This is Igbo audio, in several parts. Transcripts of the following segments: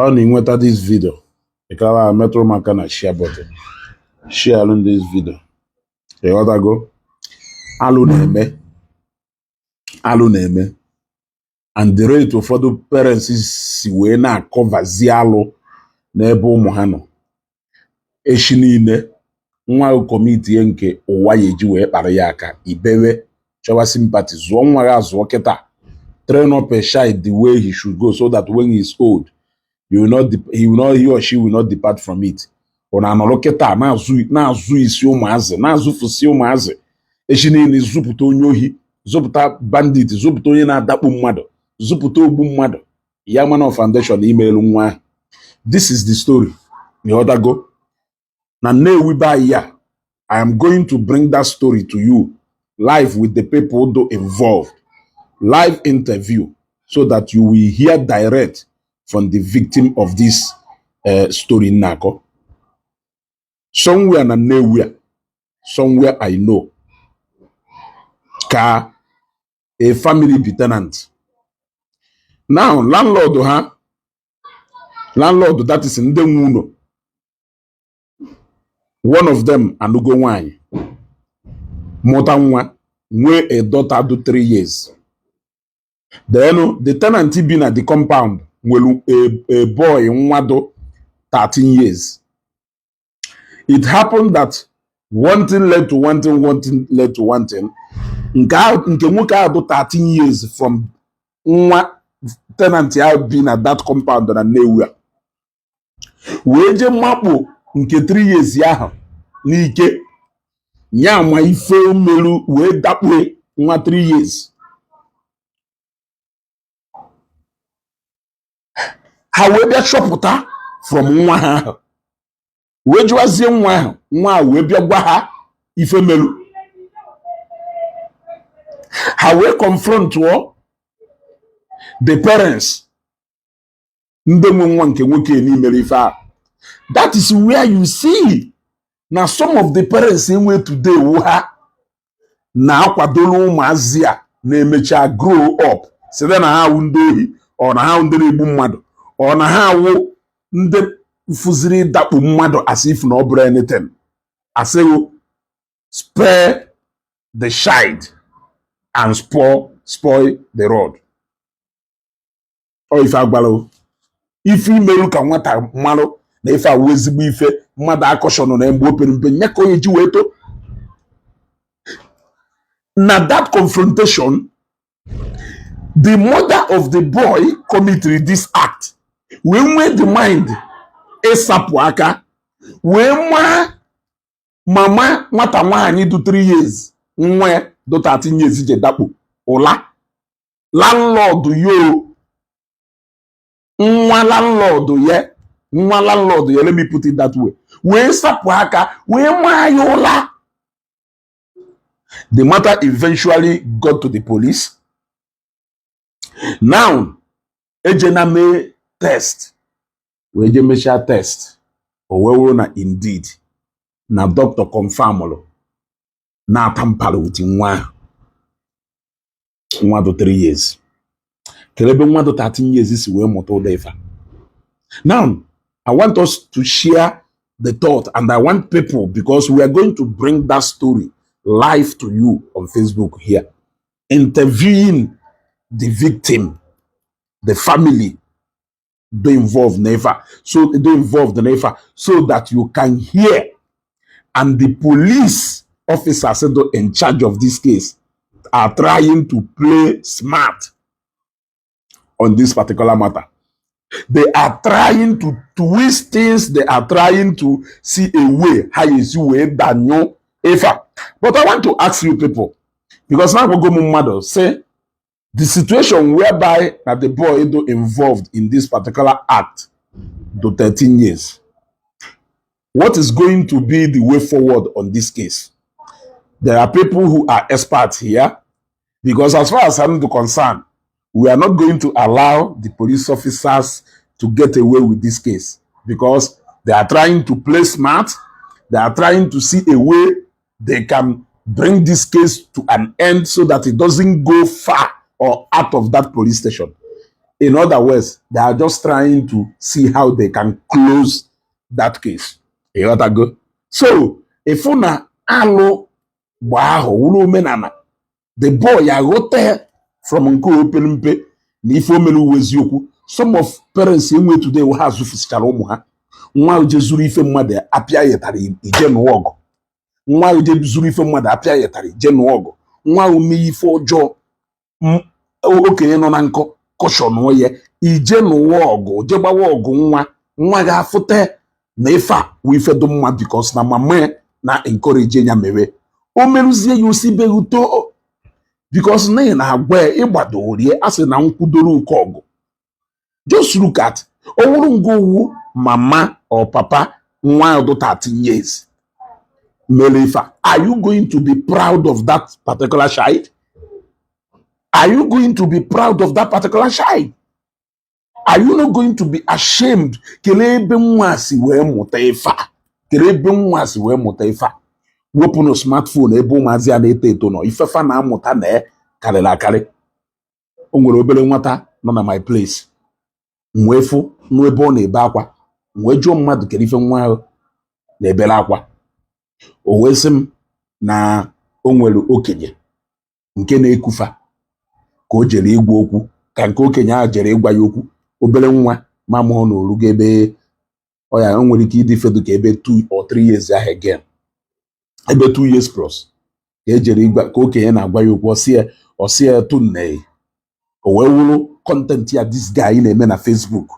Ọ na ịnweta this video, ịkara metụrụ m aka na share button, share this video. Ịghọtago? Alụ na-eme, alụ na-eme, and the rate ụfọdụ parents si wee na-akọvazi alụ n'ebe ụmụ ha nọ. Echi niile nwa gị commitie nke ụwa ya eji wee kpara ya aka, ibewe chọwa sympathy. Zụọ nwa gị azụọ kịta. Train up a child the way he should go, so that when he is old, he will not he or she will not depart from it. Ọ na-anọrọ kịta na-azụ isi ụmụazị, na-azụfusi ụmụazị. Echi niile zụpụta onye ohi, zụpụta bandit, zụpụta onye na-adakpu mmadụ, zụpụta ogbu mmadụ ya mana foundation imeelu nwa ahụ. This is the story. Ịghọtago? Na Nnewi be anyị a, I am going to bring that story to you live with the people do involved, live interview, so that you will hear direct from the victim of this story. Nnakọ somewhere na Nnewi a, somewhere I know ka a family be tenant. Now landlord ha, landlord, that is ndị nwe ụlọ, one of them anụgo nwanyị, mụta nwa, nwee a daughter do 3 years. Then the tenant bi na the compound nwere a boy, nwa do 13 years. It happened that one thing led to one thing, one thing led to one thing. Nke nwoke ahụ do 13 years from nwa tenant ya bi na that compound na Nnewi a, wee jee makpo nke 3 years ahụ n'ike ya, ma ife meru wee dakpue nwa 3 years. Ha wee bịa chọpụta from nwa ha ahụ, wee jụwazie nwa ahụ. Nwa ahụ wee bịa gwa ha ife meru. Ha wee confrontụọ the parents, ndị nwe nwa nke nwoke n'imere ife ahụ. That is where you see na some of the parents enwe today wu ha na-akwadolu ụmụazị a na-emecha grow up site na ha awụ ndị ohi, ọ na ha awụ ndị na-egbu mmadụ, ọ na ha awụ ndị fụziri ịdakpu mmadụ, as if na ọ bụrụ anything. Asịghị spare the child and spoil the rod. Ọ ife agwara ife imerụ ka nwata mmalụ na ife awụ ezigbo ife mmadụ akọshọnụ na mgbe o pere mpe nye ka onye ji wee too. Na that confrontation, the mother of the boy committed this act, wee nwee the mind ịsapụ aka wee maa mama nwata nwaanyị dị 3 years, nwa ya dị 13 years je dakpo ụla. Landlord yo, nwa landlord ya, nwa landlord ya, let me put it that way, wee sapụ aka wee maa ya ụla. The matter eventually got to the police. Now ejena mee test, wee je mechaa test, o wee wụrụ na indeed na doctor confirmụrụ na-atampara with nwa ahụ, nwa dị 3 years. Kedu ebe nwa dị 13 years si wee mụta ụda ife a? Now I want us to share the thought, and I want people, because we are going to bring that story live to you on Facebook here, interviewing the victim, the family do involved never so do involved never, so that you can hear, and the police officers in charge of this case are trying to play smart on this particular matter. They are trying to twist things. They are trying to see a way how esi wee danyụ ife a. But I want to ask you people, because now we go mmadụ say the situation whereby that the boy do involved in this particular act to 13 years, what is going to be the way forward on this case? There are people who are experts here, because as far as I'm concerned, we are not going to allow the police officers to get away with this case, because they are trying to play smart. They are trying to see a way they can bring this case to an end so that it doesn't go far or out of that police station. In other words, they are just trying to see how they can close that case. Ịghọtago? So ịfụ na alụ gba ahụ wụrụ omenala, the boy aghọta from nke opere mpe na ife o mere uwe eziokwu. Some of parents enwe today, ha zụfusichara ụmụ ha. Nwa je zuru ife mmadụ, apịa yetara, ije nụọ ọgụ. Nwa je zuru ife mmadụ, apịa yetara, ije nụọ ọgụ. Nwa ahụ mee ife ọjọọ, okenye nọ na nkọ kọshọnụọ ya, ije nụwa ọgụ, je gbawa ọgụ. Nwa nwa ga-afụta na ife a wụ ife dị mma because na mama ya na encourage ya mewe. O merụzie ya, osibeghị too because na ị na-agwa ya ịgbado orie a sị na nkwudoro ụkọ ọgụ. Just look at ọ wụrụ nga owu mama or papa nwa ọdụ 13 years mere ife a. Are you going to be proud of that particular child? Are you going to be proud of that particular child? Are you not going to be ashamed? Kelee ebe nwa si wee mụta ife a. Kelee ebe nwa si wee mụta ife a. Wepụnụ smartphone ebe ụmụazị a na-eto eto nọ. Ifefa na-amụta na ya karịrị akarị. O nwere obere nwata nọ na my place. M wee fụ nụ ebe ọ na-ebe akwa. M wee jụọ mmadụ kedu ife nwa ahụ na-ebere akwa. O wee sị m na o nwere okenye nke na-ekufa ka o jere ịgwa okwu, ka nke okenye ahụ jere ịgwa ya okwu. Obere nwa ma mụọ na orugo ebe ọ ya o nwere ike ịdị fedu ka ebe 2 or 3 years ahụ again, ebe 2 years plus, ka e jere ịgwa ka okenye na-agwa ya okwu. Ọsị ya tụ nne. O wee wụrụ content ya this guy na-eme na Facebook,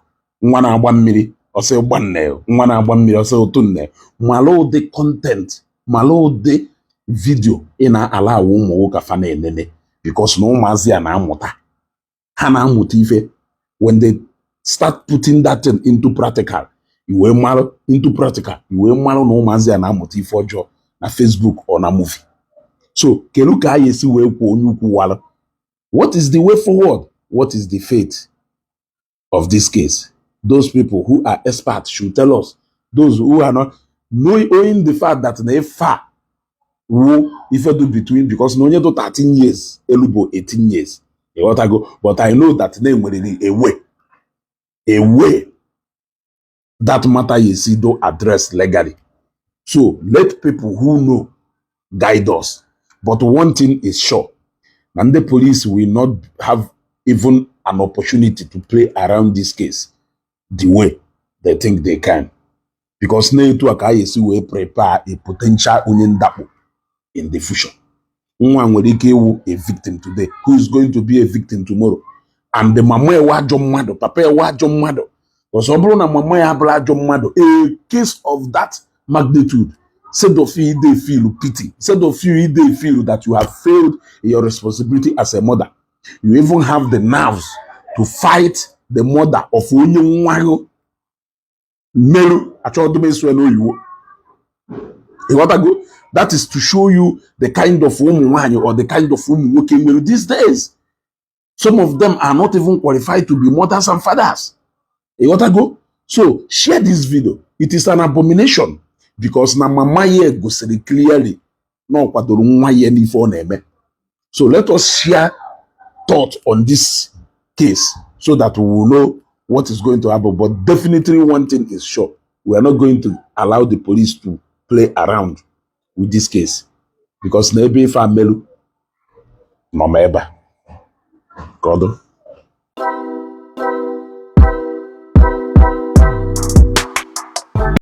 nwa na-agba mmiri, ọsị gba nne, nwa na-agba mmiri, ọsị ụtụ nne. Mara ụdị content, mara ụdị video ị na-ala awụ ụmụ nwoke fa na-enene, because na ụmụazị a na-amụta, ha na-amụta ife. When they start putting that thing into practical, iwee marụ into practical, iwee marụ na ụmụazị a na-amụta ife ọjọọ na Facebook or na movie. So kedu ka a ga-esi wee kwuo onye ukwu walụ? What is the way forward? What is the fate of this case? Those people who are experts should tell us. Those who are not knowing the fact that na ife a wu ife do between, because na onye do 13 years elu bụ 18 years, ịghọtago? But I know that na enweriri a way that matter you see do address legally. So let people who know guide us. But one thing is sure, na ndị police will not have even an opportunity to play around this case the way they think they can, because na etu a ka a esi wee prepare a potential onye ndakpo in the future. Nwa nwere ike ịwụ a victim today who is going to be a victim tomorrow. And the mama ewe ajọ mmadụ, papa ewe ajọ mmadụ. Ọzọ, ọ bụrụ na mama ya abụrụ ajọ mmadụ, a case of that magnitude, instead of you dey feel pity, instead of you dey feel that you have failed in your responsibility as a mother, you even have the nerves to fight the mother of onye nwa gị merụ. Achọghị m ịsụ ya n'oyiwo, ịghọtago? That is to show you the kind of ụmụ nwanyị or the kind of ụmụ nwoke nwere these days. Some of them are not even qualified to be mothers and fathers, ịghọtago? So share this video. It is an abomination because na mama ya gosiri clearly na ọ kwadoro nwa ya n'ife ọ na-eme. So let us share thought on this case so that we will know what is going to happen. But definitely, one thing is sure: we are not going to allow the police to play around with this case, because na ebe ife amelu nọ m ebe a ka ọ dụ.